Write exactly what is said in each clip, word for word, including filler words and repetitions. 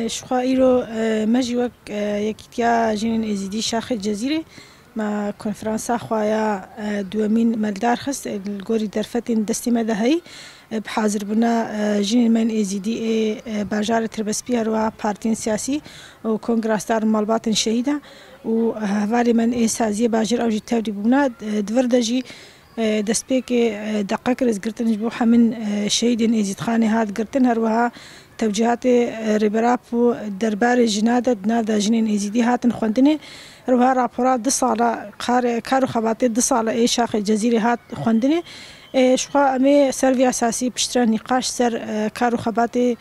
Ji xwe îro, e, me jî wek, e, Yekîtiya Jinên Êzîdî Şaxê Cezîrê me konferansa xwe ya, e, duwemîn me li dar xist, e, li gorî derfetên destê me de heyî, e, bi hazirbûna, e, jinên me yên Êzîdî ê, e, bajarê Tirbespî, her wiha partiyên siyasî û kongra star û malbatên şehîda û hevalê me yên ê saziyê bajêr ew jî tevlî bûna, e, di vir de jî, e, destpêkê, e, deqek rêzgirtin ji bo hemîn, e, şehîdên Êzîdxanê hat girtin, her wiha tewcîhatê, e, Rêber Apo derbarê jina de di nav de jinên Êzîdî hatin xwendinê. Her wiha rapora du sala kar, kar û xebatê du sala ê Şaxê Cezîrê hat xwendinê. E, ji xwe em ê ser vî esasî piştre nîqaş ser, e, kar û xebatê,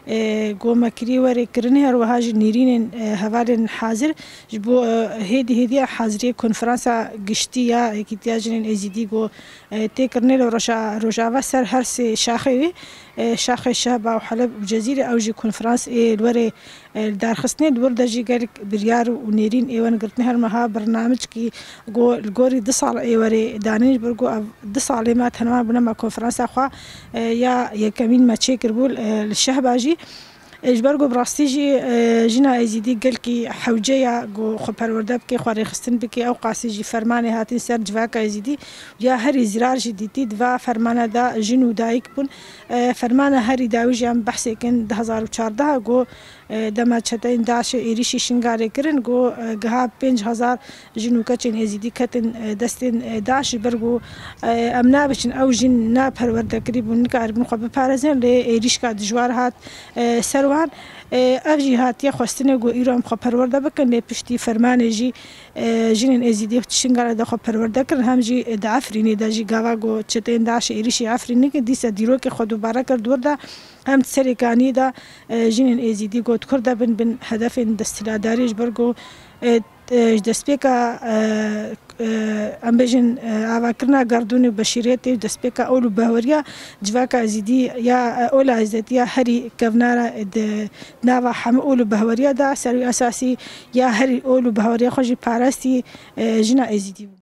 e, ku me kirî were kirinê, her wiha jî nêrînên, e, hevalên hazir ji bo, e, hêdî hêdî haziriyê konferansa giştî ya Yekîtiya Jinên Êzîdî ku, e, tê kirinê li roja, Rojava ser her sê şaxê wê, e, Şaxê, Şehba û Heleb û Cezîrê, ew jî konferans ê li werê, e, li darxistinê. Di wir de jî gelek biryar û nêrîn ê wen girtine, her meha birnamicekî ku li gorî du sal ê werê danîn, ji ber ku ev du salê me tenwa bûne me konferansa xwe, e, ya yekemîn me çêkiribû, e, li Şehba jî. E, ji ber ku bi rastî jî, e, jina Êzîdî gelkî hewce ya ku xwe perwerde bike, xwe rêxistin bike, ew qasî jî fermanê hatîn ser civaka Êzîdî ya herî zirar jî dîtî. Di va fermana de jin û dayik bûn. E, fermana herî dawî jî em behsê kin du hezar û çardeh ku, e, dema çeteyên DAIŞê êrîşî Şingalê kirin ku, e, giha pênc hezar jin û keçên Êzîdî ketin, e, destên, e, DAIŞ, ji ber ku, e, em nabiçin ew jin na perwerdekirî bûn, nikaribûn xwe biparêzin, lê êrîşka dijwar hat, e, ser wan. E, ev jî hatiye xwestinê ku îro em xwe perwerde bikin, lê piştî fermanê jî, e, jinên Êzîdî Şingalê de xwe perwerde kirin, hem jî di Efrînê de jî gava ku çeteyên DAIŞê êrîşî Efrînê kir, dîsa dîrokê xwe dubare kir di wir de, hem di Serêkaniyê de, e, jinên Êzîdî got, Kurd de bin, bin hedefên desthilatdariyê, ji ber ku, e, e, ji destpêka, e, e, em bêjin, e, avakirina gerdûnê û beşîretê, destpêka ol û behweriya civaka Êzîdî ya, e, ola Êzîdî ya herî kevnar e, di nava hemû ol û behweriya de, ser wî esasî ya herî ol û behweriya xwe jî parastî, e, jina Êzîdî bû.